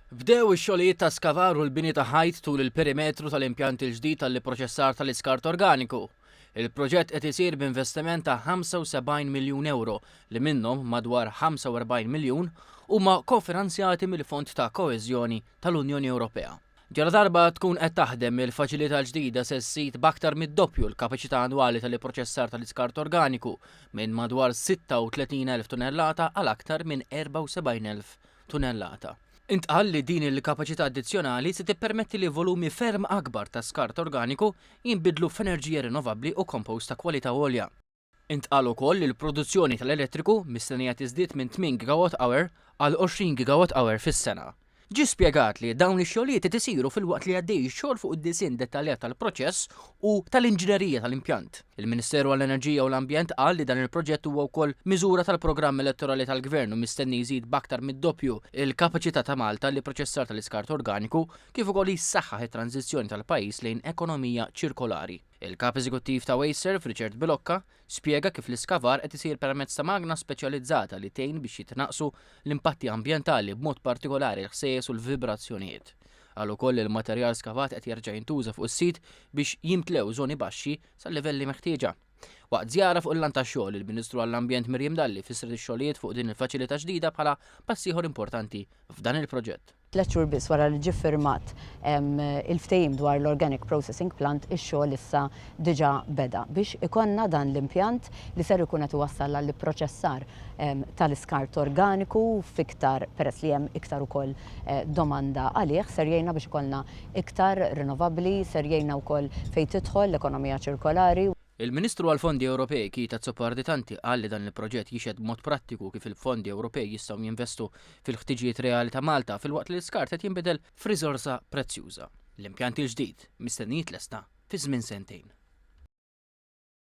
Bdew ix-xogħlijiet ta' skavar u l-bini ta' ħajt tul il-perimetru tal-impjant il-ġdid tal-ipproċessar tal-iskart organiku. Il-proġett qed isir b'investiment ta' 75 miljun ewro li minnhom madwar 45 miljun huma kofinanzjati mill-Fond ta' Koeżjoni tal-Unjoni Ewropea. Ġaladarba tkun qed taħdem, il-faċilità l-ġdida se żżid b'aktar mid-doppju l-kapaċità annwali tal-ipproċessar tal-iskart organiku minn madwar 36,000 tunellata għal aktar minn 74,000 tunellata. Intqal li din il-kapaċità addizzjonali se tippermetti li volumi ferm akbar ta' skart organiku jinbidlu f'enerġija rinnovabbli u kompost ta' kwalità għolja. Intqal ukoll li l-produzzjoni tal-elettriku mistennija tiżdied minn 8 gigawatt hour għal 20 gigawatt hour fis-sena. Ġie spjegat li dawn ix-xogħlijiet qed isiru filwaqt li għaddej ix-xogħol fuq id-disinn dettaljat tal-proċess u tal-inġinerija tal-impjant. Il-Ministeru għall-Enerġija u l-Ambjent qal li dan il-proġett huwa wkoll miżura tal-programm elettorali tal-Gvern u mistenni jżid b'aktar mid-doppju l-kapaċità ta' Malta għall-ipproċessar tal-iskart organiku kif ukoll jsaħħaħ it-tranżizzjoni tal-pajjiż lejn ekonomija ċirkolari. Il-Kap Eżekuttiv ta' WasteServ, Richard Bilocca, spjega kif l-iskavar qed isir permezz ta' magna speċjalizzata li tgħin biex jitnaqqsu l-impatti ambjentali b'mod partikolari l-ħsejjes u l-vibrazzjonijiet. Qal ukoll li l-materjal skavat qed jerġa' jintuża fuq is-sit biex jimtlew żoni baxxi sal-livelli meħtieġa. Waqt żjara fuq il-lant tax-xogħol, il-Ministru għall-Ambjent Miriam Dalli fissret ix-xogħlijiet fuq din il-faċilità ġdida bħala pass ieħor importanti f'dan il-proġett. Tliet xhur biss wara li ġie ffirmat il-ftehim dwar l-Organic Processing Plant, ix-xogħol issa diġà beda biex ikollna dan l-impjant li ser ikun qed iwassal għall-ipproċessar tal-iskart organiku f'iktar, peress li hemm iktar ukoll domanda għalih, ser jgħinna biex ikollna iktar rinnovabbli, ser jgħinna wkoll fejn tidħol l-ekonomija ċirkolari. Il-Ministru għall-Fondi Ewropej Keith Azzopardi Tanti qal li dan il-proġett jixhed b'mod prattiku kif il-fondi Ewropej jistgħu jinvestu fil-ħtiġijiet reali ta' Malta filwaqt li l-iskart qed jinbidel f'riżorsa prezzjuża. L-impjant il-ġdid mistenni jitlesta fi żmien sentejn.